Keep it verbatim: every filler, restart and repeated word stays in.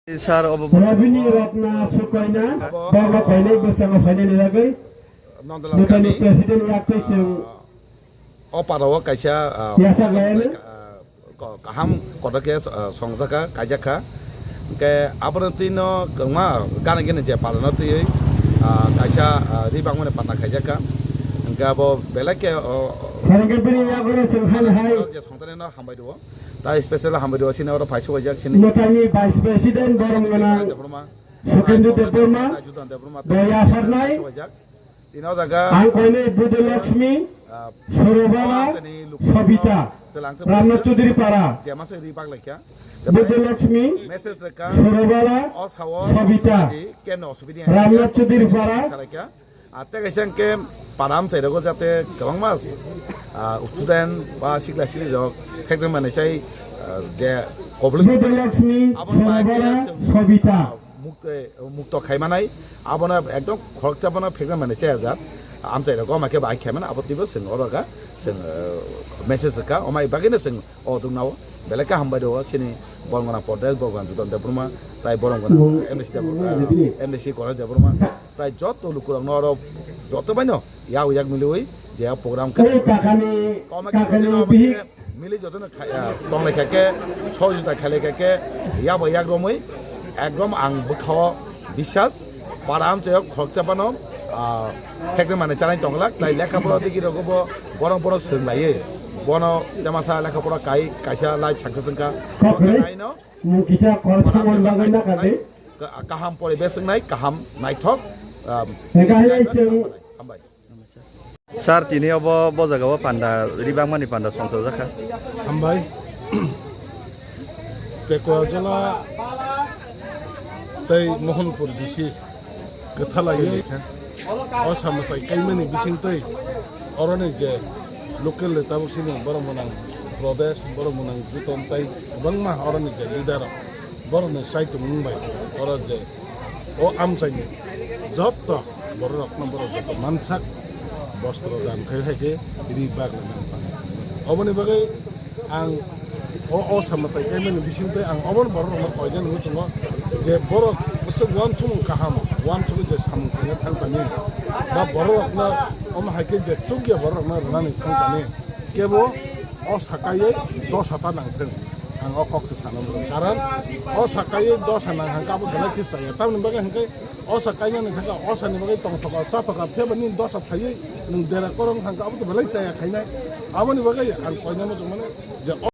Sir, obo Rabini Ratna Sukoina, bangma koinai bwskango phainani bagwi Nondalal bwthani Kami, president yak tei chwng ah, o parao kaisa, ah, yasak layano. Ah, ko-, kaham kotor khe, ah, songjak kha, kaijak kha. Hwnkhe abono twi no kwbangma gana gini je parano twiwi, ah, kaisa, ah, ri bangmani patna khaijak kha. Hwnkhe abo belai khe, o, Phainai khe bini yagulo chwng hai hai. Je songthani no hambai rwo. Tai special hambai rwo, sini oro phai sukaijak sini. Mwthangni Vice President borom gwnang Debbarma, Sukendra Debbarma, Judan Debbarma, bo yapharnai. Sukaijak. Tini o jaga, ang koinai Buddha Lakshmi, ah, Sorobala, tini luku Sobita, chelang tei Ramnath Chaudhary Para. Je masa ri bak laikha. Buddha Lakshmi, message reka, Sorobala, o sao, Sobita, di, keno osubidi Ramnath Chaudhary Para. Salaikha. Ah, tei kaisa hwnkhe para amchai rogo jate kwbangma, ah, student ba sikla sikli rok phekjak mani chai, ah, je kobol Buddha Lakshmi, abo bai Sorobala, khe Sobita. Muk-, eh, mukto khai manai, abono ekdom khoroksa bono phekjak mani chai ajak. Amchai rogo ma khe bai khai mano, abo twibo chwng oro ga, chwng, eh, message rwkha, omai bagwino chwng o tong nao, belai khe hambai rwo, chini borom gwnang Pradesh, borom gwnang Judan Debbarma, tai borom gwnang M D C Debbarma, M D C Koran Debbarma, tai joto lukurokno oro joto baino yak yak miliwi je program khe. O kakani, kakani bihik. Mili jotono khai, ah, tonglai kha khe, sohojita khailai kha khe, yak bai yak romwi, ekdom ang bwkhao biswas, para amchaio khoroksa phano, ah, phekjak mani chanai tongglak, tai lekha pora digi rogo bo borok bono swrwng laiwi, bono temasa lekha pora kai, kaisa life success wngkha. Kok kwrwi? Kaino, nwng kisa kor para thangmani bagwi amchaio nakar di. Ka-, kaham poribesh wngnai, kaham naithok, ah, Hwnkhe hai chwng hambai. Sir, tini obo bo jaga o panda, ribangmani panda songchajak kha. Hambai. Pekua Jola tei Mohanpur B C kwthalai lekha. O samwtai kaimani bisingtwi oroni je local le tabuk sini borok mwnang Pradesh, borok mwnang Juton tei kwbangma oroni je leader rok. Borokni saitung wng bai oro je o amchaini joto bororokno borok joto mansak bostro dan khai hai khe ri bagwi nang pha. Oboni bagwi ang o, o samwtai kaimani bisingtwi ang obono bororokno koinani muchungo je borok bwswk uansukmung kaham, uansugwi je samung khaina thang tani ba bororokno omo hai khe je chukya bororokno rwnani thang tani kebo o sakaiwi dosa ta nang thung. Ang o kok se sana muchung. Karon o sakaiwi dosa nang hangka abo belai khe chaya. Tamoni bagwi hangke o sakainani thangka o sani bagwi tongthoka, chathoka, phiyaba nini dosa phaiwi nwng dera korong hangka abo to belai chaya khainai. Aboni bagwi ang koina muchung mano je o